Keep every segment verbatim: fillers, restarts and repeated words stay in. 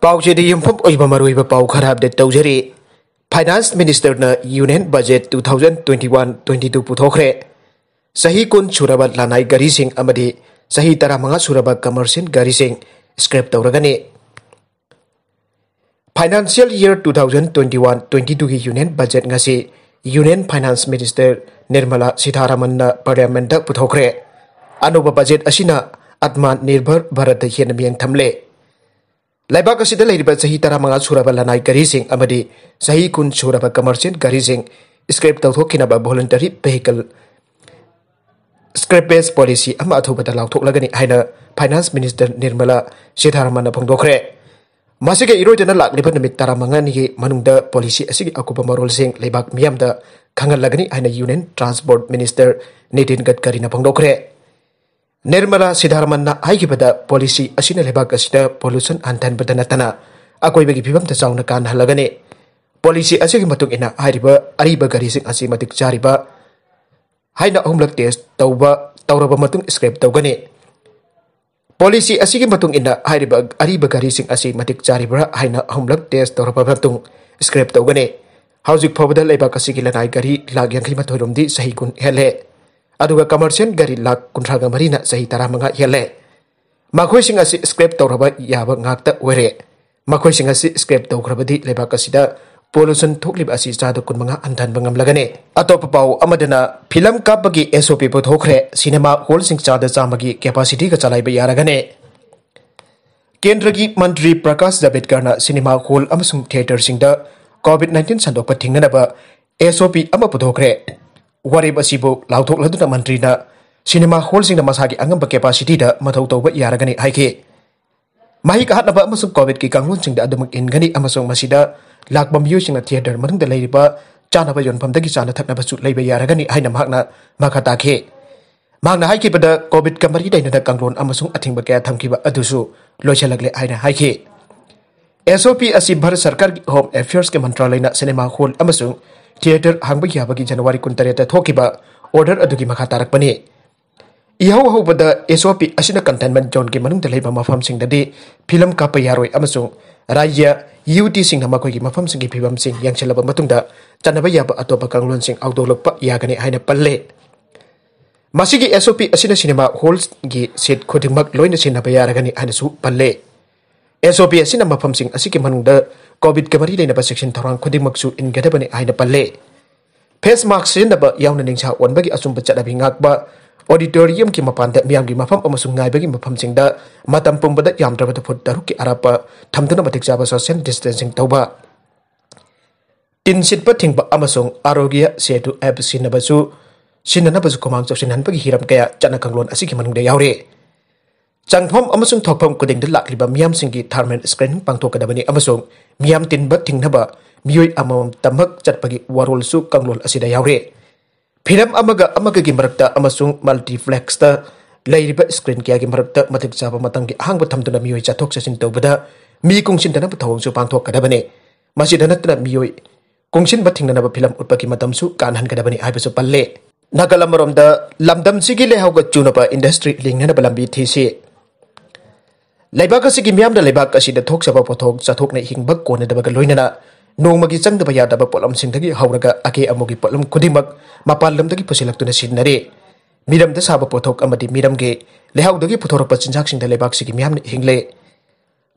ꯄꯥꯎꯆꯦꯗ ꯌꯨꯝꯐꯝ ꯑꯣꯏꯕ ꯃꯔꯨꯑꯣꯏꯕ ꯄꯥꯎ ꯈꯔ ꯑꯞꯗꯦꯠ ꯇꯧꯖꯔꯤ꯫ ꯐꯥꯏꯅꯥꯟꯁ ꯃꯤꯅꯤꯁꯇꯔꯅ union budget two thousand twenty one twenty two ꯄꯨꯊꯣꯛꯈ꯭ꯔꯦ꯫ ꯆꯍꯤ ꯀꯨꯟ ꯁꯨꯔꯕ ꯂꯅꯥꯏ ꯒꯥꯔꯤꯁꯤꯡ ꯑꯃꯗꯤ ꯆꯍꯤ ꯇꯔꯥꯃꯉꯥ ꯁꯨꯔꯕ ꯀꯃꯔꯁꯤꯌꯦꯜ ꯒꯥꯔꯤꯁꯤꯡ ꯁ꯭ꯀ꯭ꯔꯦꯞ ꯇꯧꯔꯒꯅꯤ꯫ Financial year two thousand twenty one twenty ꯇꯨꯒꯤ ꯌꯨꯅꯤꯌꯟ ꯕꯖꯦꯠ ꯉꯁꯤ ꯌꯨꯅꯤꯌꯟ ꯐꯥꯏꯅꯥꯟꯁ ꯃꯤꯅꯤꯁꯇꯔ ꯅꯤꯔꯃꯂꯥ ꯁꯤꯊꯥꯔꯥꯃꯟꯅ ꯄꯥꯔꯂꯤꯌꯥꯃꯦꯟꯠꯇ ꯄꯨꯊꯣꯛꯈ꯭ꯔꯦ꯫ ꯑꯅꯧꯕ ꯕꯖꯦꯠ ꯑꯁꯤꯅ ꯑꯠꯃꯥ ꯅꯤꯔꯚꯔ ꯚꯥꯔꯠꯇ ꯍꯦꯟꯅ ꯃꯤꯠꯌꯦꯡ ꯊꯝꯂꯦ꯫ ꯂꯩꯕꯥꯛ ꯑꯁꯤꯗ ꯂꯩꯔꯤꯕ ꯆꯍꯤ ꯇꯔꯥꯃꯉꯥ ꯁꯨꯔꯕ ꯂꯅꯥꯏ ꯒꯥꯔꯤꯁꯤꯡ ꯑꯃꯗꯤ ꯆꯍꯤ ꯀꯨꯟ ꯁꯨꯔꯕ ꯀꯃꯔꯁꯤꯌꯦꯜ ꯒꯥꯔꯤꯁꯤꯡ ꯁ꯭ꯀ꯭ꯔꯦꯞ ꯇꯧꯊꯣꯛꯈꯤꯅꯕ ꯚꯣꯂꯨꯟꯇꯔꯤ ꯚꯦꯍꯤꯀꯜ ꯁ꯭ꯀ꯭ꯔꯦꯄꯦꯖ ꯄꯣꯂꯤꯁꯤ ꯑꯃ ꯑꯊꯨꯕꯗ ꯂꯥꯎꯊꯣꯛꯂꯒꯅꯤ ꯍꯥꯏꯅ ꯐꯥꯏꯅꯥꯟꯁ ꯃꯤꯅꯤꯁꯇꯔ ꯅꯤꯔꯃꯂꯥ ꯁꯤꯊꯥꯔꯥꯃꯟꯅ ꯐꯣꯡꯗꯣꯛꯈ꯭ꯔꯦ꯫ ꯃꯁꯤꯒ ꯏꯔꯣꯏꯗꯅ ꯂꯥꯛꯂꯤꯕ ꯅꯨꯃꯤꯠ ꯇꯔꯥꯃꯉꯥꯅꯤꯒꯤ ꯃꯅꯨꯡꯗ ꯄꯣꯂꯤꯁꯤ ꯑꯁꯤꯒꯤ ꯑꯀꯨꯞꯄ ꯃꯔꯣꯜꯁꯤꯡ ꯂꯩꯕꯥꯛ ꯃꯤꯌꯥꯝꯗ ꯈꯪꯍꯜꯂꯒꯅꯤ ꯍꯥꯏꯅ ꯌꯨꯅꯤꯌꯟ ꯇ꯭ꯔꯥꯟꯁꯄꯣꯔꯠ ꯃꯤꯅꯤꯁꯇꯔ ꯅꯤꯇꯤꯟ ꯒꯗꯀꯔꯤꯅ ꯐꯣꯡꯗꯣꯛꯈ꯭ꯔꯦ꯫ ꯅꯤꯔꯃꯂꯥ ꯁꯤꯊꯥꯔꯥꯃꯟꯅ ꯍꯥꯏꯈꯤꯕꯗ ꯄꯣꯂꯤꯁꯤ ꯑꯁꯤꯅ ꯂꯩꯕꯥꯛ ꯑꯁꯤꯗ ꯄꯣꯂꯨꯁꯟ ꯍꯟꯊꯍꯟꯕꯗ ꯅꯠꯇꯅ ꯑꯀꯣꯏꯕꯒꯤ ꯐꯤꯕꯝꯗ ꯆꯥꯎꯅ ꯀꯥꯟꯅꯍꯜꯂꯒꯅꯤ꯫ ꯄꯣꯂꯤꯁꯤ ꯑꯁꯤꯒꯤ ꯃꯇꯨꯡ ꯏꯟꯅ ꯍꯥꯏꯔꯤꯕ ꯑꯔꯤꯕ ꯒꯥꯔꯤꯁꯤꯡ ꯑꯁꯤ ꯃꯇꯤꯛ ꯆꯥꯔꯤꯕ ꯍꯥꯏꯅ ꯑꯍꯨꯝꯂꯛ ꯇꯦꯁ ꯇꯧꯕ ꯇꯧꯔꯕ ꯃꯇꯨꯡ ꯁ꯭ꯀ꯭ꯔꯦꯞ ꯇꯧꯒꯅꯤ꯫ ꯄꯣꯂꯤꯁꯤ ꯑꯁꯤꯒꯤ ꯃꯇꯨꯡ ꯏꯟꯅ ꯍꯥꯏꯔꯤꯕ ꯑꯔꯤꯕ ꯒꯥꯔꯤꯁꯤꯡ ꯑꯁꯤ ꯃꯇꯤꯛ ꯆꯥꯔꯤꯕ꯭ꯔꯥ ꯍꯥꯏꯅ ꯑꯍꯨꯝꯂꯛ ꯇꯦꯁ ꯇꯧꯔꯕ ꯃꯇꯨꯡ ꯁ꯭ꯀ꯭ꯔꯦꯞ ꯇꯧꯒꯅꯤ꯫ ꯍꯧꯖꯤꯛ ꯐꯥꯎꯕꯗ ꯂꯩꯕꯥꯛ ꯑꯁꯤꯒꯤ ꯂꯅꯥꯏ ꯒꯥꯔꯤ ꯂꯥꯈ ꯌꯥꯡꯈꯩ ꯃꯥꯊꯣꯏ ꯔꯣꯝꯗꯤ ꯆꯍꯤ ꯀꯨꯟ ꯍꯦꯜꯂꯦ, ꯑꯗꯨꯒ ꯀꯃꯔꯁꯤꯌꯦꯜ ꯒꯥꯔꯤ ꯂꯥꯈ ꯀꯨꯟꯊ꯭ꯔꯥꯒ ꯃꯔꯤꯅ ꯆꯍꯤ ꯇꯔꯥꯃꯉꯥ ꯍꯦꯜꯂꯦ꯫ ꯃꯈꯣꯏꯁꯤꯡ ꯑꯁꯤ ꯁ꯭ꯀ꯭ꯔꯦꯞ ꯇꯧꯔꯕ ꯌꯥꯕ ꯉꯥꯛꯇ ꯑꯣꯏꯔꯦ꯫ ꯃꯈꯣꯏꯁꯤꯡ ꯑꯁꯤ ꯁ꯭ꯀ꯭ꯔꯦꯞ ꯇꯧꯈ꯭ꯔꯕꯗꯤ ꯂꯩꯕꯥꯛ ꯑꯁꯤꯗ ꯄꯣꯂꯨꯁꯟ ꯊꯣꯛꯂꯤꯕ ꯑꯁꯤ ꯆꯥꯗ ꯀꯨꯟꯃꯉꯥ ꯍꯟꯊꯍꯟꯕ ꯉꯝꯂꯒꯅꯤ꯫ ꯑꯇꯣꯞꯄ ꯄꯥꯎ ꯑꯃꯗꯅ, ꯐꯤꯂꯝ ꯀꯥꯞꯄꯒꯤ ꯑꯦꯁ ꯑꯣ ꯄꯤ ꯄꯨꯊꯣꯛꯈ꯭ꯔꯦ꯫ ꯁꯤꯅꯦꯃꯥ ꯍꯣꯜꯁꯤꯡ ꯆꯥꯗ ꯆꯥꯝꯃꯒꯤ ꯀꯦꯄꯥꯁꯤꯇꯤꯒ ꯆꯂꯥꯏꯕ ꯌꯥꯔꯒꯅꯤ꯫ ꯀꯦꯟꯗ꯭ꯔꯒꯤ ꯃꯟꯇ꯭ꯔꯤ ꯄ꯭ꯔꯀꯥꯁ ꯖꯥꯕꯦꯗꯀꯔꯅ ꯁꯤꯅꯦꯃꯥ ꯍꯣꯜ ꯑꯃꯁꯨꯡ ꯊꯤꯌꯦꯇꯔꯁꯤꯡꯗ ꯀꯣꯚꯤꯗ ꯅꯥꯏꯟꯇꯤꯟ ꯁꯟꯗꯣꯛꯄ ꯊꯤꯡꯅꯅꯕ ꯑꯦꯁ ꯑꯣ ꯄꯤ ꯑꯃ ꯄꯨꯊꯣꯛꯈ꯭ꯔꯦ꯫ ꯋꯥꯔꯦꯞ ꯑꯁꯤꯕꯨ ꯂꯥꯎꯊꯣꯛꯂꯗꯨꯅ ꯃꯟꯇ꯭ꯔꯤꯅ ꯁꯤꯅꯦꯃꯥ ꯍꯣꯜꯁꯤꯡꯅ ꯃꯁꯥꯒꯤ ꯑꯉꯝꯕ ꯀꯦꯄꯥꯁꯤꯇꯤꯗ ꯃꯊꯧ ꯇꯧꯕ ꯌꯥꯔꯒꯅꯤ ꯍꯥꯏꯈꯤ꯫ ꯃꯍꯤꯛ ꯍꯥꯠꯅꯕ ꯑꯃꯁꯨꯡ ꯀꯣꯚꯤꯗꯀꯤ ꯀꯥꯡꯂꯣꯟꯁꯤꯡꯗ ꯑꯗꯨꯃꯛ ꯏꯟꯒꯅꯤ ꯑꯃꯁꯨꯡ ꯃꯁꯤꯗ ꯂꯥꯛꯄ ꯃꯤꯑꯣꯏꯁꯤꯡꯅ ꯊꯤꯌꯦꯇꯔ ꯃꯅꯨꯡꯗ ꯂꯩꯔꯤꯕ ꯆꯥꯅꯕ ꯌꯣꯟꯐꯝꯗꯒꯤ ꯆꯥꯅ ꯊꯛꯅꯕꯁꯨ ꯂꯩꯕ ꯌꯥꯔꯒꯅꯤ ꯍꯥꯏꯅ ꯃꯍꯥꯛꯅ ꯃꯈꯥ ꯇꯥꯈꯤ꯫ ꯃꯍꯥꯛꯅ ꯍꯥꯏꯈꯤꯕꯗ, ꯀꯣꯚꯤꯗꯀ ꯃꯔꯤ ꯂꯩꯅꯅ ꯀꯥꯡꯂꯣꯟ ꯑꯃꯁꯨꯡ ꯑꯊꯤꯡꯕ ꯀꯌꯥ ꯊꯝꯈꯤꯕ ꯑꯗꯨꯁꯨ ꯂꯣꯏꯁꯤꯜꯂꯛꯂꯦ ꯍꯥꯏꯅ ꯍꯥꯏꯈꯤ꯫ ꯑꯦꯁ ꯑꯣ ꯄꯤ ꯑꯁꯤ ꯚꯥꯔꯠ ꯁꯔꯀꯥꯔꯒꯤ ꯍꯣꯝ ꯑꯦꯐꯤꯌꯔꯁꯀꯤ ꯃꯟꯇ꯭ꯔꯥꯂꯌꯅ ꯁꯤꯅꯦꯃꯥ ꯍꯣꯜ ꯑꯃꯁꯨꯡ ꯊꯤꯌꯦꯇꯔ ꯍꯥꯡꯕ ꯌꯥꯕꯒꯤ ꯖꯅꯋꯥꯔꯤ ꯀꯨꯟꯇꯔꯦꯠꯇ ꯊꯣꯛꯈꯤꯕ ꯑꯣꯔꯗꯔ ꯑꯗꯨꯒꯤ ꯃꯈꯥ ꯇꯥꯔꯛꯄꯅꯤ꯫ ꯏꯍꯧ ꯍꯧꯕꯗ, ꯑꯦꯁ ꯑꯣ ꯄꯤ ꯑꯁꯤꯅ ꯀꯟꯇꯦꯟꯃꯦꯟꯠ ꯖꯣꯟꯒꯤ ꯃꯅꯨꯡꯗ ꯂꯩꯕ ꯃꯐꯝꯁꯤꯡꯗꯗꯤ ꯐꯤꯂꯝ ꯀꯥꯞꯄ ꯌꯥꯔꯣꯏ ꯑꯃꯁꯨꯡ ꯔꯥꯖ꯭ꯌ ꯌꯨ ꯇꯤꯁꯤꯡꯅ ꯃꯈꯣꯏꯒꯤ ꯃꯐꯝꯁꯤꯡꯒꯤ ꯐꯤꯕꯝꯁꯤꯡ ꯌꯦꯡꯁꯤꯜꯂꯕ ꯃꯇꯨꯡꯗ ꯆꯠꯅꯕ ꯌꯥꯕ ꯑꯇꯣꯞꯄ ꯀꯥꯡꯂꯣꯟꯁꯤꯡ ꯍꯧꯗꯣꯛꯂꯛꯄ ꯌꯥꯒꯅꯤ ꯍꯥꯏꯅ ꯄꯜꯂꯦ꯫ ꯃꯁꯤꯒꯤ ꯑꯦꯁ ꯑꯣ ꯄꯤ ꯑꯁꯤꯅ ꯁꯤꯅꯦꯃꯥ ꯍꯣꯜꯒꯤ ꯁꯤꯠ ꯈꯨꯗꯤꯡꯃꯛ ꯂꯣꯏꯅ ꯁꯤꯟꯅꯕ ꯌꯥꯔꯒꯅꯤ ꯍꯥꯏꯅꯁꯨ ꯄꯜꯂꯦ꯫ ꯑꯦꯁ ꯑꯣ ꯄꯤ ꯑꯁꯤꯅ ꯃꯐꯝꯁꯤꯡ ꯑꯁꯤꯒꯤ ꯃꯅꯨꯡꯗ ꯀꯣꯚꯤꯗꯀ ꯃꯔꯤ ꯂꯩꯅꯕ ꯆꯦꯛꯁꯤꯟ ꯊꯧꯔꯥꯡ ꯈꯨꯗꯤꯡꯃꯛꯁꯨ ꯏꯟꯒꯗꯕꯅꯤ ꯍꯥꯏꯅ ꯄꯜꯂꯦ꯫ ꯐꯦꯁ ꯃꯥꯁꯛ ꯁꯤꯖꯤꯟꯅꯕ ꯌꯥꯎꯅ ꯅꯤꯡꯁꯥ ꯑꯣꯟꯕꯒꯤ ꯑꯆꯨꯝꯕ ꯆꯠꯅꯕꯤ ꯉꯥꯛꯄ, ꯑꯣꯗꯤꯇꯣꯔꯤꯌꯝꯒꯤ ꯃꯄꯥꯟꯗ ꯃꯤꯌꯥꯝꯒꯤ ꯃꯐꯝ ꯑꯃꯁꯨꯡ ꯉꯥꯏꯕꯒꯤ ꯃꯐꯝꯁꯤꯡꯗ ꯃꯇꯝ ꯄꯨꯝꯕꯗ ꯌꯥꯝꯗ꯭ꯔꯕꯗ ꯐꯨꯠ ꯇꯔꯨꯛꯀꯤ ꯑꯔꯥꯞꯄ ꯊꯝꯗꯨꯅ ꯃꯇꯤꯛ ꯆꯥꯕ ꯁꯣꯁꯤꯌꯦꯜ ꯗꯤꯁꯇꯦꯟꯁꯤꯡ ꯇꯧꯕ, ꯇꯤꯟ ꯁꯤꯠꯄ ꯊꯤꯡꯕ ꯑꯃꯁꯨꯡ ꯑꯥꯔꯣꯒ꯭ꯌ ꯁꯦꯇꯨ ꯑꯦꯞ ꯁꯤꯖꯤꯟꯅꯕꯁꯨ, ꯁꯤꯖꯤꯟꯅꯅꯕꯁꯨ ꯈꯨꯃꯥꯡ ꯆꯥꯎꯁꯤꯟꯍꯟꯕꯒꯤ ꯍꯤꯔꯝ ꯀꯌꯥ ꯆꯠꯅ ꯀꯥꯡꯂꯣꯟ ꯑꯁꯤꯒꯤ ꯃꯅꯨꯡꯗ ꯌꯥꯎꯔꯤ꯫ ꯆꯪꯐꯝ ꯑꯃꯁꯨꯡ ꯊꯣꯛꯐꯝ ꯈꯨꯗꯤꯡꯗ ꯂꯥꯛꯂꯤꯕ ꯃꯤꯌꯥꯝꯁꯤꯡꯒꯤ thermal screening ꯄꯥꯡꯊꯣꯛꯀꯗꯕꯅꯤ ꯑꯃꯁꯨꯡ ꯃꯤꯌꯥꯝ ꯇꯤꯟꯕ ꯊꯤꯡꯅꯕ ꯃꯤꯑꯣꯏ ꯑꯃꯃꯝꯇꯃꯛ ꯆꯠꯄꯒꯤ ꯋꯥꯔꯣꯜꯁꯨ ꯀꯥꯡꯂꯣꯟ ꯑꯁꯤꯗ ꯌꯥꯎꯔꯤ꯫ ꯐꯤꯂꯝ ꯑꯃꯒ ꯑꯃꯒꯒꯤ ꯃꯔꯛꯇ ꯑꯃꯁꯨꯡ ꯃꯜꯇꯤꯄ꯭ꯂꯦꯛꯁꯇ ꯂꯩꯔꯤꯕ ꯁ꯭ꯀ꯭ꯔꯤꯟ ꯀꯌꯥꯒꯤ ꯃꯔꯛꯇ ꯃꯇꯤꯛ ꯆꯥꯕ ꯃꯇꯝꯒꯤ ꯑꯍꯥꯡꯕ ꯊꯝꯗꯨꯅ ꯃꯤꯑꯣꯏ ꯆꯠꯊꯣꯛ ꯆꯠꯁꯤꯟ ꯇꯧꯕꯗ ꯃꯤ ꯀꯨꯡꯁꯤꯟꯗꯅꯕ ꯊꯧꯑꯣꯡꯁꯨ ꯄꯥꯡꯊꯣꯛꯀꯗꯕꯅꯤ꯫ ꯃꯁꯤꯗ ꯅꯠꯇꯅ ꯃꯤꯑꯣꯏ ꯀꯨꯡꯁꯤꯟꯕ ꯊꯤꯡꯅꯅꯕ ꯐꯤꯂꯝ ꯎꯠꯄꯒꯤ ꯃꯇꯝꯁꯨ ꯀꯥꯟꯍꯟꯒꯗꯕꯅꯤ ꯍꯥꯏꯕꯁꯨ ꯄꯜꯂꯦ꯫ ꯅꯥꯀꯜ ꯑꯃꯔꯣꯝꯗ, ꯂꯝꯗꯝꯁꯤꯒꯤ ꯂꯩꯍꯥꯎꯒ ꯆꯨꯅꯕ ꯏꯟꯗꯁꯇ꯭ꯔꯤ ꯂꯤꯡꯅꯅꯕ ꯂꯝꯕꯤ ꯊꯤꯁꯤ꯫ ꯂꯩꯕꯥꯛ ꯑꯁꯤꯒꯤ ꯃꯤꯌꯥꯝꯅ ꯂꯩꯕꯥꯛ ꯑꯁꯤꯗ ꯊꯣꯛꯆꯕ ꯄꯣꯠꯊꯣꯛ ꯆꯥꯊꯣꯛꯅ ꯍꯤꯡꯕ ꯀꯣꯟꯅꯗꯕꯒ ꯂꯣꯏꯅꯅ ꯅꯣꯡꯃꯒꯤ ꯆꯪꯗꯕ ꯌꯥꯗꯕ ꯄꯣꯠꯂꯝꯁꯤꯡꯗꯒꯤ ꯍꯧꯔꯒ ꯑꯀꯦ ꯑꯃꯧꯒꯤ ꯄꯣꯠꯂꯝ ꯈꯨꯗꯤꯡꯃꯛ ꯃꯄꯥꯟ ꯂꯝꯗꯒꯤ ꯄꯨꯁꯤꯜꯂꯛꯇꯨꯅ ꯁꯤꯖꯤꯟꯅꯔꯤ꯫ ꯃꯤꯔꯝꯗ ꯁꯥꯕ ꯄꯣꯠꯊꯣꯛ ꯑꯃꯗꯤ ꯃꯤꯔꯝꯒꯤ ꯂꯩꯍꯥꯎꯗꯒꯤ ꯄꯨꯊꯣꯔꯛꯄ ꯆꯤꯟꯖꯥꯛꯁꯤꯡꯗ ꯂꯩꯕꯥꯛꯁꯤꯒꯤ ꯃꯤꯌꯥꯝꯅ ꯍꯤꯡꯂꯦ꯫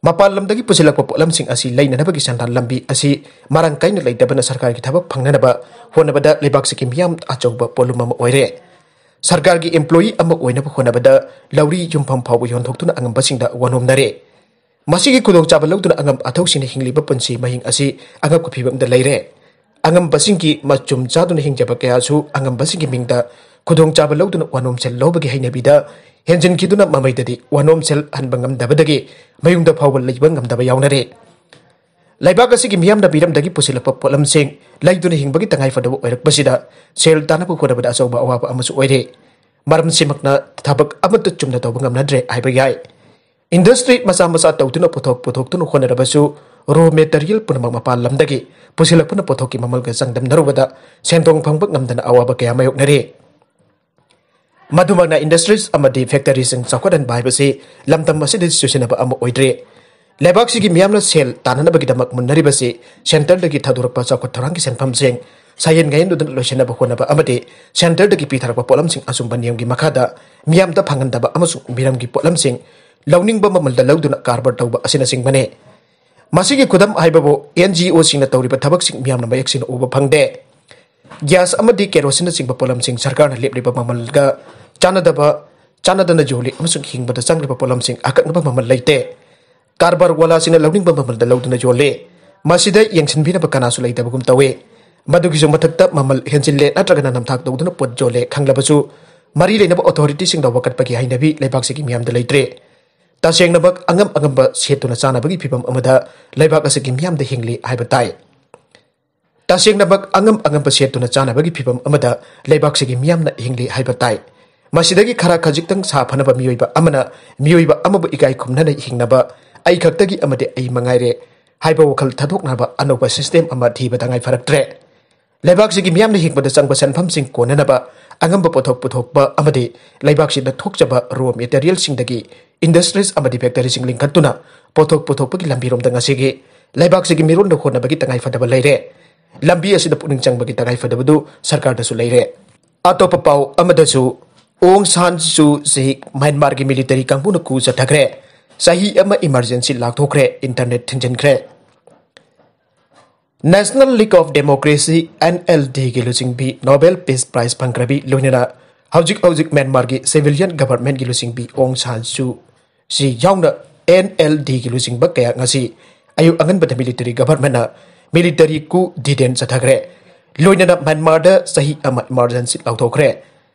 ꯃꯄꯥꯟ ꯂꯝꯗꯒꯤ ꯄꯨꯁꯤꯜꯂꯛꯄ ꯄꯣꯠꯂꯝꯁꯤꯡ ꯑꯁꯤ ꯂꯩꯅꯅꯕꯒꯤ ꯁꯦꯟꯗꯥꯟ ꯂꯝꯕꯤ ꯑꯁꯤ ꯃꯔꯥꯡ ꯀꯥꯏꯅ ꯂꯩꯇꯕꯅ ꯁꯔꯀꯥꯔꯒꯤ ꯊꯕꯛ ꯐꯪꯅꯅꯕ ꯍꯣꯠꯅꯕꯗ ꯂꯩꯕꯥꯛꯁꯤꯒꯤ ꯃꯤꯌꯥꯝ ꯑꯆꯧꯕ ꯄꯣꯠꯂꯨꯝ ꯑꯃ ꯑꯣꯏꯔꯦ꯫ ꯁꯔꯀꯥꯔꯒꯤ employee ꯑꯃ ꯑꯣꯏꯅꯕ ꯍꯣꯠꯅꯕꯗ ꯂꯧꯔꯤ ꯌꯨꯝꯐꯝ ꯐꯥꯎꯕ ꯌꯣꯟꯊꯣꯛꯇꯨꯅ ꯑꯉꯝꯕꯁꯤꯡꯗ ꯋꯥꯅꯣꯝꯅꯔꯦ꯫ ꯃꯁꯤꯒꯤ ꯈꯨꯗꯣꯡꯆꯥꯕ ꯂꯧꯗꯨꯅ ꯑꯉꯝ ꯑꯊꯧꯁꯤꯡꯅ ꯍꯤꯡꯂꯤꯕ ꯄꯨꯟꯁꯤ ꯃꯍꯤꯡ ꯑꯁꯤ ꯑꯉꯛꯄ ꯐꯤꯚꯝꯗ ꯂꯩꯔꯦ꯫ ꯑꯉꯝꯕꯁꯤꯡꯒꯤ ꯃꯆꯨꯝ ꯆꯥꯗꯨꯅ ꯍꯤꯡꯖꯕ ꯀꯌꯥꯁꯨ ꯑꯉꯝꯕꯁꯤꯡꯒꯤ ꯃꯤꯡꯗ ꯈꯨꯗꯣꯡꯆꯥꯕ ꯂꯧꯗꯨꯅ ꯋꯥꯅꯣꯝ ꯁꯦꯜ ꯂꯧꯕꯒꯤ ꯍꯩꯅꯕꯤꯗ ꯍꯦꯟꯖꯤꯟꯈꯤꯗꯨꯅ ꯃꯃꯩꯗꯗꯤ ꯋꯥꯅꯣꯝ ꯁꯦꯜ ꯍꯟꯕ ꯉꯝꯗꯕꯗꯒꯤ ꯃꯌꯨꯝꯗ ꯐꯥꯎꯕ ꯂꯩꯕ ꯉꯝꯗꯕ ꯌꯥꯎꯅꯔꯦ꯫ ꯂꯩꯕꯥꯛ ꯑꯁꯤꯒꯤ ꯃꯤꯌꯥꯝꯅ ꯃꯤꯔꯝꯗꯒꯤ ꯄꯨꯁꯤꯜꯂꯛꯄ ꯄꯣꯠꯂꯝꯁꯤꯡ ꯂꯩꯗꯨꯅ ꯍꯤꯡꯕꯒꯤ ꯇꯉꯥꯏꯐꯗꯕ ꯑꯣꯏꯔꯛꯄꯁꯤꯗ ꯁꯦꯜ ꯇꯥꯅꯕ ꯍꯣꯠꯅꯕꯗ ꯑꯆꯧꯕ ꯑꯋꯥꯕ ꯑꯃꯁꯨ ꯑꯣꯏꯔꯦ꯫ ꯃꯔꯝꯁꯤꯃꯛꯅ ꯊꯕꯛ ꯑꯃꯠꯇ ꯆꯨꯝꯅ ꯇꯧꯕ ꯉꯝꯅꯗ꯭ꯔꯦ ꯍꯥꯏꯕ ꯌꯥꯏ꯫ ꯏꯟꯗꯁꯇ꯭ꯔꯤ ꯃꯆꯥ ꯃꯆꯥ ꯇꯧꯗꯨꯅ ꯄꯣꯠꯊꯣꯛ ꯄꯨꯊꯣꯛꯇꯨꯅ ꯍꯣꯠꯅꯔꯕꯁꯨ ꯔꯣ ꯃꯦꯇꯔꯤꯌꯦꯜ ꯄꯨꯝꯅꯃꯛ ꯃꯄꯥꯟ ꯂꯝꯗꯒꯤ ꯄꯨꯁꯤꯜꯂꯛꯄꯅ ꯄꯣꯠꯊꯣꯛꯀꯤ ꯃꯃꯜꯒ ꯆꯥꯡꯗꯝꯅꯔꯨꯕꯗ ꯁꯦꯟꯗꯣꯡ ꯐꯪꯕ ꯉꯝꯗꯅ ꯑꯋꯥꯕ ꯀꯌꯥ ꯃꯥꯌꯣꯛꯅꯔꯤ꯫ ꯃꯗꯨꯃꯛꯅ ꯏꯟꯗꯁꯇ꯭ꯔꯤꯁ ꯑꯃꯗꯤ ꯐꯦꯛꯇꯔꯤꯁꯤꯡ ꯆꯥꯎꯈꯠꯍꯟꯕ ꯍꯥꯏꯕꯁꯤ ꯂꯝꯗꯝ ꯑꯁꯤꯗ ꯆꯨꯁꯤꯟꯅꯕ ꯑꯃ ꯑꯣꯏꯗ꯭ꯔꯦ꯫ ꯂꯩꯕꯥꯛꯁꯤꯒꯤ ꯃꯤꯌꯥꯝꯅ ꯁꯦꯜ ꯇꯥꯟꯅꯅꯕꯒꯤꯗꯃꯛ ꯃꯨꯟꯅꯔꯤꯕꯁꯤ ꯁꯦꯟꯇꯔꯗꯒꯤ ꯊꯥꯗꯣꯔꯛꯄ ꯆꯥꯎꯈꯠ ꯊꯧꯔꯥꯡꯒꯤ ꯁꯦꯟꯐꯝꯁꯤꯡ ꯁꯥꯌꯦꯟ ꯉꯥꯌꯦꯟꯗꯨꯗꯅ ꯂꯣꯏꯁꯤꯟꯅꯕ ꯍꯣꯠꯅꯕ ꯑꯃꯗꯤ ꯁꯦꯟꯇꯔꯗꯒꯤ ꯄꯤꯊꯔꯛꯄ ꯄꯣꯠꯂꯝꯁꯤꯡ ꯑꯆꯨꯝꯕ ꯅꯤꯌꯝꯒꯤ ꯃꯈꯥꯗ ꯃꯤꯌꯥꯝꯗ ꯐꯪꯍꯟꯗꯕ ꯑꯃꯁꯨꯡ ꯃꯤꯔꯝꯒꯤ ꯄꯣꯠꯂꯝꯁꯤꯡ ꯂꯧꯅꯤꯡꯕ ꯃꯃꯜꯗ ꯂꯧꯗꯨꯅ ꯀꯔꯕꯥꯔ ꯇꯧꯕ ꯑꯁꯤꯅꯆꯤꯡꯕꯅꯤ꯫ ꯃꯁꯤꯒꯤ ꯈꯨꯗꯝ ꯍꯥꯏꯕꯕꯨ ꯑꯦꯟ ꯖꯤ ꯑꯣꯁꯤꯡꯅ ꯇꯧꯔꯤꯕ ꯊꯕꯛꯁꯤꯡ ꯃꯤꯌꯥꯝꯅ ꯃꯌꯦꯛ ꯁꯦꯡꯅ ꯎꯕ ꯐꯪꯗꯦ꯫ ꯒ꯭ꯌꯥꯁ ꯑꯃꯗꯤ ꯀꯦꯔꯣꯁꯤꯟꯅꯆꯤꯡꯕ ꯄꯣꯠꯂꯝꯁꯤꯡ ꯁꯔꯀꯥꯔꯅ ꯂꯦꯞꯂꯤꯕ ꯃꯃꯜꯒ ꯆꯥꯟꯅꯗꯕ, ꯆꯥꯟꯅꯗꯅ ꯌꯣꯜꯂꯤ ꯑꯃꯁꯨꯡ ꯍꯤꯡꯕꯗ ꯆꯪꯂꯤꯕ ꯄꯣꯠꯂꯝꯁꯤꯡ ꯑꯀꯛꯅꯕ ꯃꯃꯜ ꯂꯩꯇꯦ꯫ ꯀꯔꯕꯥꯔ ꯋꯥꯂꯥꯁꯤꯡꯅ ꯂꯧꯅꯤꯡꯕ ꯃꯃꯜꯗ ꯂꯧꯗꯨꯅ ꯌꯣꯜꯂꯤ꯫ ꯃꯁꯤꯗ ꯌꯦꯡꯁꯤꯟꯕꯤꯅꯕ ꯀꯅꯥꯁꯨ ꯂꯩꯇꯕꯒꯨꯝ ꯇꯧꯏ꯫ ꯃꯗꯨꯒꯤꯁꯨ ꯃꯊꯛꯇ ꯃꯃꯜ ꯍꯦꯟꯖꯤꯜꯂꯦ ꯅꯠꯇ꯭ꯔꯒꯅ ꯅꯝꯊꯥꯛ ꯇꯧꯗꯨꯅ ꯄꯣꯠ ꯌꯣꯜꯂꯦ ꯈꯪꯂꯕꯁꯨ, ꯃꯔꯤ ꯂꯩꯅꯕ ꯑꯣꯊꯣꯔꯤꯇꯤꯁꯤꯡꯗ ꯋꯥꯀꯠꯄꯒꯤ ꯍꯩꯅꯕꯤ ꯂꯩꯕꯥꯛꯁꯤꯒꯤ ꯃꯤꯌꯥꯝꯗ ꯂꯩꯇ꯭ꯔꯦ꯫ ꯇꯁꯦꯡꯅꯃꯛ ꯑꯉꯝ ꯑꯉꯝꯕ ꯁꯦꯠꯇꯨꯅ ꯆꯥꯅꯕꯒꯤ ꯐꯤꯕꯝ ꯑꯃꯗ ꯂꯩꯕꯥꯛ ꯑꯁꯤꯒꯤ ꯃꯤꯌꯥꯝꯗ ꯍꯤꯡꯂꯤ ꯍꯥꯏꯕ ꯇꯥꯏ꯫ ꯇꯁꯦꯡꯅꯃꯛ ꯑꯉꯝ ꯑꯉꯝꯕ ꯁꯦꯠꯇꯨꯅ ꯆꯥꯅꯕꯒꯤ ꯐꯤꯕꯝ ꯑꯃꯗ ꯂꯩꯕꯥꯛꯁꯤꯒꯤ ꯃꯤꯌꯥꯝꯅ ꯍꯤꯡꯂꯤ ꯍꯥꯏꯕ ꯇꯥꯏ꯫ ꯃꯁꯤꯗꯒꯤ ꯈꯔ ꯈꯖꯤꯛꯇꯪ ꯁꯥꯐꯅꯕ ꯃꯤꯑꯣꯏꯕ ꯑꯃꯅ ꯃꯤꯑꯣꯏꯕ ꯑꯃꯕꯨ ꯏꯀꯥꯏ ꯈꯨꯝꯅꯅ ꯍꯤꯡꯅꯕ, "ꯑꯩ ꯈꯛꯇꯒꯤ ꯑꯃꯗꯤ ꯑꯩ ꯃꯉꯥꯏꯔꯦ" ꯍꯥꯏꯕ ꯋꯥꯈꯜ ꯊꯥꯗꯣꯛꯅꯕ ꯑꯅꯧꯕ ꯁꯤꯁꯇꯦꯝ ꯑꯃ ꯊꯤꯕ ꯇꯉꯥꯏ ꯐꯔꯛꯇ꯭ꯔꯦ꯫ ꯂꯩꯕꯥꯛꯁꯤꯒꯤ ꯃꯤꯌꯥꯝꯅ ꯍꯤꯡꯕꯗ ꯆꯪꯕ ꯁꯦꯟꯐꯝꯁꯤꯡ ꯀꯣꯟꯅꯅꯕ ꯑꯉꯝꯕ ꯄꯣꯠꯊꯣꯛ ꯄꯨꯊꯣꯛꯄ ꯑꯃꯗꯤ ꯂꯩꯕꯥꯛꯁꯤꯗ ꯊꯣꯛꯆꯕ ꯔꯣ ꯃꯦꯇꯔꯤꯌꯦꯜꯁꯤꯡꯗꯒꯤ ꯏꯟꯗꯁꯇ꯭ꯔꯤꯁ ꯑꯃꯗꯤ ꯐꯦꯛꯇꯔꯤꯁꯤꯡ ꯂꯤꯡꯈꯠꯇꯨꯅ ꯄꯣꯠꯊꯣꯛ ꯄꯨꯊꯣꯛꯄꯒꯤ ꯂꯝꯕꯤꯔꯣꯝꯗ ꯉꯁꯤꯒꯤ ꯂꯩꯕꯥꯛꯁꯤꯒꯤ ꯃꯤꯔꯣꯟꯗ ꯍꯣꯠꯅꯕꯒꯤ ꯇꯉꯥꯏ ꯐꯗꯕ ꯂꯩꯔꯦ꯫ ꯂꯝꯕꯤ ꯑꯁꯤꯗ ꯄꯨꯛꯅꯤꯡ ꯆꯪꯕꯒꯤ ꯇꯉꯥꯏ ꯐꯗꯕꯗꯨ ꯁꯔꯀꯥꯔꯗꯁꯨ ꯂꯩꯔꯦ꯫ ꯑꯇꯣꯞꯄ ꯄꯥꯎ ꯑꯃꯗꯁꯨ, ꯑꯣꯡ ꯁꯥꯟ ꯁꯨ ꯆꯤ ꯃ꯭ꯌꯥꯟꯃꯥꯔꯒꯤ ꯃꯤꯂꯤꯇꯔꯤ ꯀꯥꯡꯕꯨꯅ ꯀꯨ ꯆꯠꯊꯈ꯭ꯔꯦ꯫ ꯆꯍꯤ ꯑꯃ ꯏꯃꯔꯖꯦꯟꯁꯤ ꯂꯥꯎꯊꯣꯛꯈ꯭ꯔꯦ, ꯏꯟꯇꯔꯅꯦꯠ ꯊꯤꯡꯖꯤꯟꯈ꯭ꯔꯦ꯫ National League of Democracy, N L D ꯒꯤ ꯂꯨꯆꯤꯡꯕꯤ, ꯅꯣꯕꯦꯜ ꯄꯤꯁ ꯄ꯭ꯔꯥꯏꯖ ꯐꯪꯈ꯭ꯔꯕꯤ ꯂꯣꯏꯅꯅ ꯍꯧꯖꯤꯛ ꯍꯧꯖꯤꯛ ꯃ꯭ꯌꯥꯟꯃꯥꯔꯒꯤ ꯁꯤꯚꯤꯂꯤꯌꯟ ꯒꯚꯔꯟꯃꯦꯟꯠꯀꯤ ꯂꯨꯆꯤꯡꯕꯤ ꯑꯣꯡ ꯁꯥꯟ ꯁꯨ ꯆꯤ ꯌꯥꯎꯅ N L D ꯒꯤ ꯂꯨꯆꯤꯡꯕ ꯀꯌꯥ ꯉꯁꯤ ꯑꯌꯨꯛ ꯑꯉꯟꯕꯗ ꯃꯤꯂꯤꯇꯔꯤ ꯒꯚꯔꯟꯃꯦꯟꯠꯅ ꯃꯤꯂꯤꯇꯔꯤ ꯀꯨ ꯗꯤꯗꯦꯟ ꯆꯠꯊꯈ꯭ꯔꯦ꯫ ꯂꯣꯏꯅꯅ ꯃ꯭ꯌꯥꯟꯃꯥꯔꯗ ꯆꯍꯤ ꯑꯃ ꯏꯃꯔꯖꯦꯟꯁꯤ ꯂꯥꯎꯊꯣꯛꯈ꯭ꯔꯦ꯫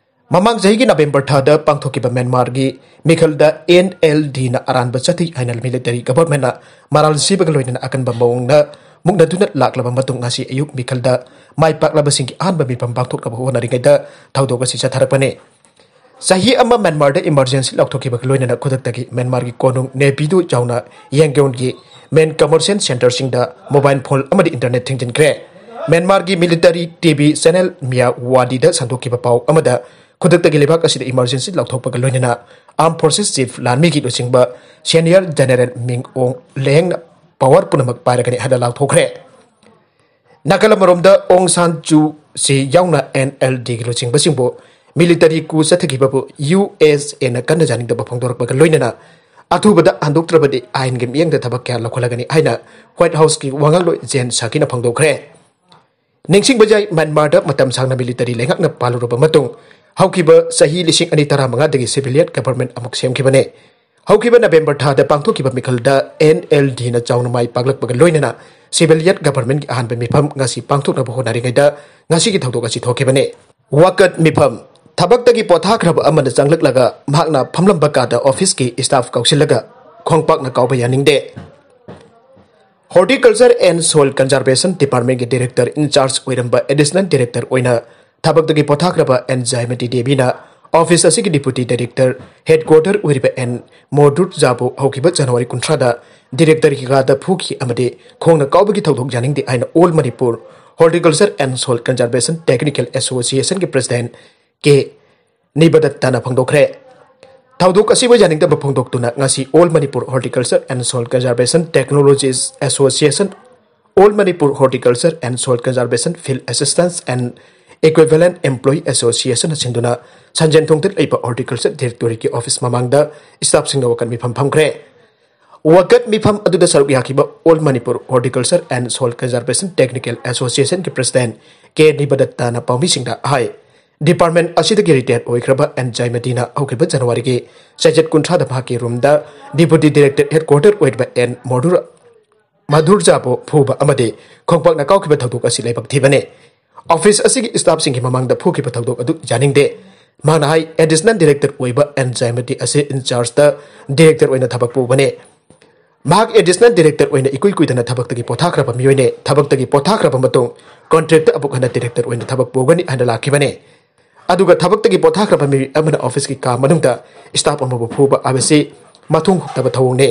ꯃꯃꯥꯡ ꯆꯍꯤꯒꯤ ꯅꯕꯦꯝꯕꯔ ꯊꯥꯗ ꯄꯥꯡꯊꯣꯛꯈꯤꯕ ꯃ꯭ꯌꯥꯟꯃꯥꯔꯒꯤ ꯃꯤꯈꯜꯗ N L D ꯅ ꯑꯔꯥꯟꯕ ꯆꯠꯊꯩ ꯍꯥꯏꯅ ꯃꯤꯂꯤꯇꯔꯤ ꯒꯚꯔꯟꯃꯦꯟꯠꯅ ꯃꯔꯥꯜ ꯁꯤꯕꯒ ꯂꯣꯏꯅꯅ ꯑꯀꯟꯕ ꯃꯑꯣꯡꯗ ꯃꯨꯛꯅꯗꯨꯅ ꯂꯥꯛꯂꯕ ꯃꯇꯨꯡ, ꯉꯁꯤ ꯑꯌꯨꯛ ꯃꯤꯈꯜꯗ ꯃꯥꯏ ꯄꯥꯛꯂꯕꯁꯤꯡꯒꯤ ꯑꯍꯥꯟꯕ ꯃꯤꯐꯝ ꯄꯥꯡꯊꯣꯛꯅꯕ ꯍꯣꯠꯅꯔꯤꯉꯩꯗ ꯊꯧꯗꯣꯛ ꯑꯁꯤ ꯆꯠꯊꯔꯛꯄꯅꯤ꯫ ꯆꯍꯤ ꯑꯃ ꯃ꯭ꯌꯥꯟꯃꯥꯔꯗ ꯏꯃꯔꯖꯦꯟꯁꯤ ꯂꯥꯎꯊꯣꯛꯈꯤꯕꯒ ꯂꯣꯏꯅꯅ ꯈꯨꯗꯛꯇꯒꯤ ꯃ꯭ꯌꯥꯟꯃꯥꯔꯒꯤ ꯀꯣꯅꯨꯡ ꯅꯦꯄꯤꯗꯨ ꯌꯥꯎꯅ ꯌꯥꯡꯒꯣꯟꯒꯤ ꯃꯦꯟ ꯀꯃꯔꯁꯤꯌꯦꯜ ꯁꯦꯟꯇꯔꯁꯤꯡꯗ ꯃꯣꯕꯥꯏꯜ ꯐꯣꯟ ꯑꯃꯗꯤ ꯏꯟꯇꯔꯅꯦꯠ ꯊꯤꯡꯖꯤꯟꯈ꯭ꯔꯦ꯫ ꯃ꯭ꯌꯥꯟꯃꯥꯔꯒꯤ ꯃꯤꯂꯤꯇꯔꯤ ꯇꯤ ꯚꯤ ꯆꯦꯅꯦꯜ ꯃꯤꯌꯥ ꯋꯥꯗꯤꯗ ꯁꯟꯗꯣꯛꯈꯤꯕ ꯄꯥꯎ ꯑꯃꯗ, ꯈꯨꯗꯛꯇꯒꯤ ꯂꯩꯕꯥꯛ ꯑꯁꯤꯗ ꯏꯃꯔꯖꯦꯟꯁꯤ ꯂꯥꯎꯊꯣꯛꯄꯒ ꯂꯣꯏꯅꯅ Armed Forces Chief ꯂꯥꯟꯃꯤꯒꯤ ꯂꯨꯆꯤꯡꯕ Senior General Min Aung Hlaing ꯅ power ꯄꯨꯝꯅꯃꯛ ꯄꯥꯏꯔꯒꯅꯤ ꯍꯥꯏꯅ ꯂꯥꯎꯊꯣꯛꯈ꯭ꯔꯦ꯫ ꯅꯥꯀꯜ ꯑꯃꯔꯣꯝꯗ ꯑꯣꯡ ꯁꯥꯟ ꯁꯨ ꯆꯤ ꯌꯥꯎꯅ N L D ꯒꯤ ꯂꯨꯆꯤꯡꯕꯁꯤꯡꯕꯨ military coup ꯆꯠꯊꯈꯤꯕꯕꯨ U S A ꯅ ꯀꯟꯅ ꯌꯥꯅꯤꯡꯗꯕ ꯐꯣꯡꯗꯣꯔꯛꯄꯒ ꯂꯣꯏꯅꯅ ꯑꯊꯨꯕꯗ ꯍꯟꯗꯣꯛꯇ꯭ꯔꯕꯗꯤ ꯑꯥꯏꯟꯒꯤ ꯃꯤꯠꯌꯦꯡꯗ ꯊꯕꯛ ꯀꯌꯥ ꯂꯧꯈꯠꯂꯒꯅꯤ ꯍꯥꯏꯅ White House ꯀꯤ ꯋꯥꯉꯥꯡꯂꯣꯏ ꯖꯦꯟ ꯁꯥꯀꯤꯅ ꯐꯣꯡꯗꯣꯛꯈ꯭ꯔꯦ꯫ ꯅꯤꯡꯁꯤꯡꯕ ꯌꯥꯏ, ꯃ꯭ꯌꯥꯟꯃꯥꯔꯗ ꯃꯇꯝ ꯁꯥꯡꯅ military ꯂꯩꯉꯥꯛꯅ ꯄꯥꯜꯂꯨꯔꯕ ꯃꯇꯨꯡ, ꯍꯧꯈꯤꯕ ꯆꯍꯤ ꯂꯤꯁꯤꯡ ꯑꯅꯤ ꯇꯔꯥꯃꯉꯥꯗꯒꯤ civilian government ꯑꯃꯨꯛ ꯁꯦꯝꯈꯤꯕꯅꯤ꯫ ꯍꯧꯈꯤꯕ November ꯊꯥꯗ ꯄꯥꯡꯊꯣꯛꯈꯤꯕ ꯃꯤꯈꯜꯗ N L D ꯅ ꯆꯥꯎꯅ ꯃꯥꯏ ꯄꯥꯛꯂꯛꯄꯒ ꯂꯣꯏꯅꯅ civilian government ꯒꯤ ꯑꯍꯥꯟꯕ ꯃꯤꯐꯝ ꯉꯁꯤ ꯄꯥꯡꯊꯣꯛꯅꯕ ꯍꯣꯠꯅꯔꯤꯉꯩꯗ ꯉꯁꯤꯒꯤ ꯊꯧꯗꯣꯛ ꯑꯁꯤ ꯊꯣꯛꯈꯤꯕꯅꯤ꯫ ꯋꯥꯀꯠ ꯃꯤꯐꯝ꯫ ꯊꯕꯛꯇꯒꯤ ꯄꯣꯊꯥꯈ꯭ꯔꯕ ꯑꯃꯅ ꯆꯪꯂꯛꯂꯒ ꯃꯍꯥꯛꯅ ꯐꯝꯂꯝꯕ ꯀꯥꯗ office ꯀꯤ staff ꯀꯧꯁꯤꯜꯂꯒ ꯈꯣꯡꯄꯥꯛꯅ ꯀꯥꯎꯕ ꯌꯥꯅꯤꯡꯗꯦ꯫ Horticulture and Soil Conservation Department ꯀꯤ director in charge ꯑꯣꯏꯔꯝꯕ additional director ꯑꯣꯏꯅ ꯊꯕꯛꯇꯒꯤ ꯄꯣꯊꯥꯈ꯭ꯔꯕ ꯑꯦꯟ ꯖꯥꯏꯃꯇꯤ ꯗꯦꯕꯤꯅ office ꯑꯁꯤꯒꯤ deputy director headquarter ꯑꯣꯏꯔꯤꯕ ꯑꯦꯟ ꯃꯣꯗꯨꯔ ꯖꯥꯕꯨ ꯍꯧꯈꯤꯕ January ꯀꯨꯟꯊ꯭ꯔꯥꯗ director ꯀꯤ ꯀꯥꯗ ꯐꯨꯈꯤ ꯑꯃꯗꯤ ꯈꯣꯡꯅ ꯀꯥꯎꯕꯒꯤ ꯊꯧꯗꯣꯛ ꯌꯥꯅꯤꯡꯗꯦ ꯍꯥꯏꯅ All Manipur Horticulture and Soil Conservation Technical Association ꯀꯤ president ꯀꯦ ꯅꯤꯕꯗꯠꯇꯅ ꯐꯣꯡꯗꯣꯛꯈ꯭ꯔꯦ꯫ ꯊꯧꯗꯣꯛ ꯑꯁꯤꯕꯨ ꯌꯥꯅꯤꯡꯗꯕ ꯐꯣꯡꯗꯣꯛꯇꯨꯅ ꯉꯁꯤ All Manipur Horticulture and Soil Conservation Technologies Association, All Manipur Horticulture and Soil Conservation Field Assistants and Equivalent Employee Association ꯅ ꯁꯤꯟꯗꯨꯅ ꯁꯟꯖꯦꯟ ꯊꯣꯡꯗ ꯂꯩꯕ Horticulture Directorate ꯀꯤ office ꯃꯃꯥꯡꯗ staff ꯁꯤꯡꯅ ꯋꯥꯀꯠ ꯃꯤꯐꯝ ꯐꯝꯈ꯭ꯔꯦ꯫ ꯋꯥꯀꯠ ꯃꯤꯐꯝ ꯑꯗꯨꯗ ꯁꯔꯨꯛ ꯌꯥꯈꯤꯕ All Manipur Horticulture and Soil Conservation Technical Association ꯀꯤ president ꯀꯦ ꯅꯤꯕꯗꯠꯇꯅ ꯄꯥꯎꯃꯤꯁꯤꯡꯗ ꯍꯥꯏ, department ꯑꯁꯤꯗꯒꯤ retire ꯑꯣꯏꯈ꯭ꯔꯕ ꯑꯦꯟ ꯖꯥꯏꯃꯇꯤꯅ ꯍꯧꯈꯤꯕ January ꯒꯤ ꯆꯩꯆꯠ ꯀꯨꯟꯊ꯭ꯔꯥꯗ ꯃꯍꯥꯛꯀꯤ room ꯗ deputy director headquarter ꯑꯣꯏꯔꯤꯕ ꯑꯦꯟ ꯃꯣꯗꯨꯔ, ꯃꯥꯙꯨꯔꯖꯥꯕꯨ ꯐꯨꯕ ꯑꯃꯗꯤ ꯈꯣꯡꯄꯥꯛꯅ ꯀꯥꯎꯈꯤꯕ ꯊꯧꯗꯣꯛ ꯑꯁꯤ ꯂꯥꯏꯕꯛ ꯊꯤꯕꯅꯤ꯫ Office ꯑꯁꯤꯒꯤ staff ꯁꯤꯡꯒꯤ ꯃꯃꯥꯡꯗ ꯐꯨꯈꯤꯕ ꯊꯧꯗꯣꯛ ꯑꯗꯨ ꯌꯥꯅꯤꯡꯗꯦ꯫ ꯃꯍꯥꯛꯅ ꯍꯥꯏ, additional director ꯑꯣꯏꯕ ꯑꯦꯟ ꯖꯥꯏꯃꯇꯤ ꯑꯁꯤ in charge ꯗ director ꯑꯣꯏꯅ ꯊꯕꯛ ꯄꯨꯕꯅꯤ꯫ ꯃꯍꯥꯛ additional director ꯑꯣꯏꯅ ꯏꯀꯨꯏ ꯀꯨꯏꯗꯅ ꯊꯕꯛꯇꯒꯤ ꯄꯣꯊꯥꯈ꯭ꯔꯕ ꯃꯤꯑꯣꯏꯅꯤ꯫ ꯊꯕꯛꯇꯒꯤ ꯄꯣꯊꯥꯈ꯭ꯔꯕ ꯃꯇꯨꯡ contract ꯇ ꯑꯃꯨꯛ ꯍꯟꯅ director ꯑꯣꯏꯅ ꯊꯕꯛ ꯄꯨꯒꯅꯤ ꯍꯥꯏꯅ ꯂꯥꯛꯈꯤꯕꯅꯤ꯫ ꯑꯗꯨꯒ ꯊꯕꯛꯇꯒꯤ ꯄꯣꯊꯥꯈ꯭ꯔꯕ ꯃꯤꯑꯣꯏ ꯑꯃꯅ office ꯀꯤ ꯀꯥ ꯃꯅꯨꯡꯗ staff ꯑꯃꯕꯨ ꯐꯨꯕ ꯍꯥꯏꯕꯁꯤ ꯃꯊꯣꯡ ꯍꯨꯛꯇꯕ ꯊꯧꯑꯣꯡꯅꯤ꯫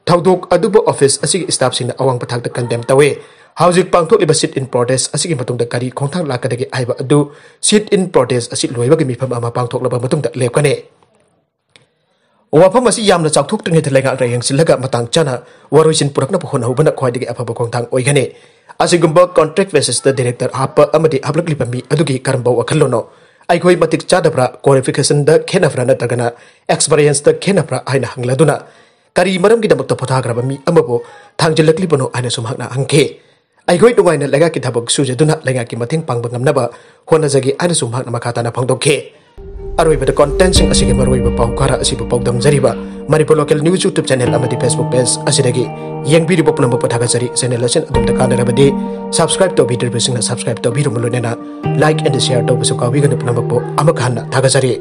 ꯊꯧꯗꯣꯛ ꯑꯗꯨꯕꯨ office ꯑꯁꯤꯒꯤ staff ꯁꯤꯡꯅ ꯑꯋꯥꯡꯕ ꯊꯥꯛꯇ condemn ꯇꯧꯏ꯫ ꯍꯧꯖꯤꯛ ꯄꯥꯡꯊꯣꯛꯂꯤꯕ sit in protest ꯑꯁꯤꯒꯤ ꯃꯇꯨꯡꯗ ꯀꯔꯤ ꯈꯣꯡꯊꯥꯡ ꯂꯥꯛꯀꯗꯒꯦ ꯍꯥꯏꯕ ꯑꯗꯨ sit in protest ꯑꯁꯤ ꯂꯣꯏꯕꯒꯤ ꯃꯤꯐꯝ ꯑꯃ ꯄꯥꯡꯊꯣꯛꯂꯕ ꯃꯇꯨꯡꯗ ꯂꯦꯞꯀꯅꯤ꯫ ꯋꯥꯐꯝ ꯑꯁꯤ ꯌꯥꯝꯅ ꯆꯥꯎꯊꯣꯛꯇ꯭ꯔꯤꯉꯩꯗ ꯂꯩꯉꯥꯛꯅ ꯌꯦꯡꯁꯤꯜꯂꯒ ꯃꯇꯥꯡ ꯆꯥꯅ ꯋꯥꯔꯣꯏꯁꯤꯟ ꯄꯨꯔꯛꯅꯕ ꯍꯣꯠꯅꯍꯧꯕꯅ ꯈ꯭ꯋꯥꯏꯗꯒꯤ ꯑꯐꯕ ꯈꯣꯡꯊꯥꯡ ꯑꯣꯏꯒꯅꯤ꯫ ꯑꯁꯤꯒꯨꯝꯕ contract basisꯇ director ꯍꯥꯞꯄ ꯑꯃꯗꯤ ꯍꯥꯞꯂꯛꯂꯤꯕ ꯃꯤ ꯑꯗꯨꯒꯤ ꯀꯔꯝꯕ ꯋꯥꯈꯜꯂꯣꯟꯅꯣ? ꯑꯩꯈꯣꯏ ꯃꯇꯤꯛ ꯆꯥꯗꯕ꯭ꯔꯥ, qualificationꯗ ꯈꯦꯠꯅꯕ꯭ꯔꯥ ꯅꯠꯇ꯭ꯔꯒꯅ experienceꯇ ꯈꯦꯠꯅꯕ꯭ꯔꯥ ꯍꯥꯏꯅ ꯍꯪꯂꯗꯨꯅ ꯀꯔꯤ ꯃꯔꯝꯒꯤꯗꯃꯛꯇ ꯄꯣꯊꯥꯈ꯭ꯔꯕ ꯃꯤ ꯑꯃꯕꯨ ꯊꯥꯡꯖꯤꯜꯂꯛꯂꯤꯕꯅꯣ ꯍꯥꯏꯅꯁꯨ ꯃꯍꯥꯛꯅ ꯍꯪꯈꯤ꯫ ꯑꯩꯈꯣꯏ ꯅꯨꯡꯉꯥꯏꯅ ꯂꯩꯉꯥꯛꯀꯤ ꯊꯕꯛ ꯁꯨꯖꯗꯨꯅ ꯂꯩꯉꯥꯛꯀꯤ ꯃꯇꯦꯡ ꯄꯥꯡꯕ ꯉꯝꯅꯕ ꯍꯣꯠꯅꯖꯒꯦ ꯍꯥꯏꯅꯁꯨ ꯃꯍꯥꯛꯅ ꯃꯈꯥ ꯇꯥꯅ ꯐꯣꯡꯗꯣꯛꯈꯤ꯫ ꯑꯔꯣꯏꯕꯗ contentꯁꯤꯡ ꯑꯁꯤꯒꯤ ꯃꯔꯨꯑꯣꯏꯕ ꯄꯥꯎ ꯈꯔ ꯑꯁꯤꯕꯨ ꯄꯥꯎꯗꯝꯖꯔꯤꯕ Manipur Local News YouTube channel ꯑꯃꯗꯤ Facebook page ꯑꯁꯤꯗꯒꯤ ꯌꯦꯡꯕꯤꯔꯤꯕ ꯄꯨꯝꯅꯃꯛꯄꯨ ꯊꯥꯒꯠꯆꯔꯤ꯫ Channel ꯑꯁꯤꯅ ꯑꯗꯣꯝꯗ ꯀꯥꯟꯅꯔꯕꯗꯤ subscribe ꯇꯧꯕꯤꯗ꯭ꯔꯤꯕꯁꯤꯡꯅ subscribe ꯇꯧꯕꯤꯔꯕ ꯂꯣꯏꯅꯅ like and share ꯇꯧꯕꯁꯨ ꯀꯥꯎꯕꯤꯒꯅꯨ꯫ ꯄꯨꯝꯅꯃꯛꯄꯨ ꯑꯃꯨꯛ ꯍꯟꯅ ꯊꯥꯒꯠꯆꯔꯤ꯫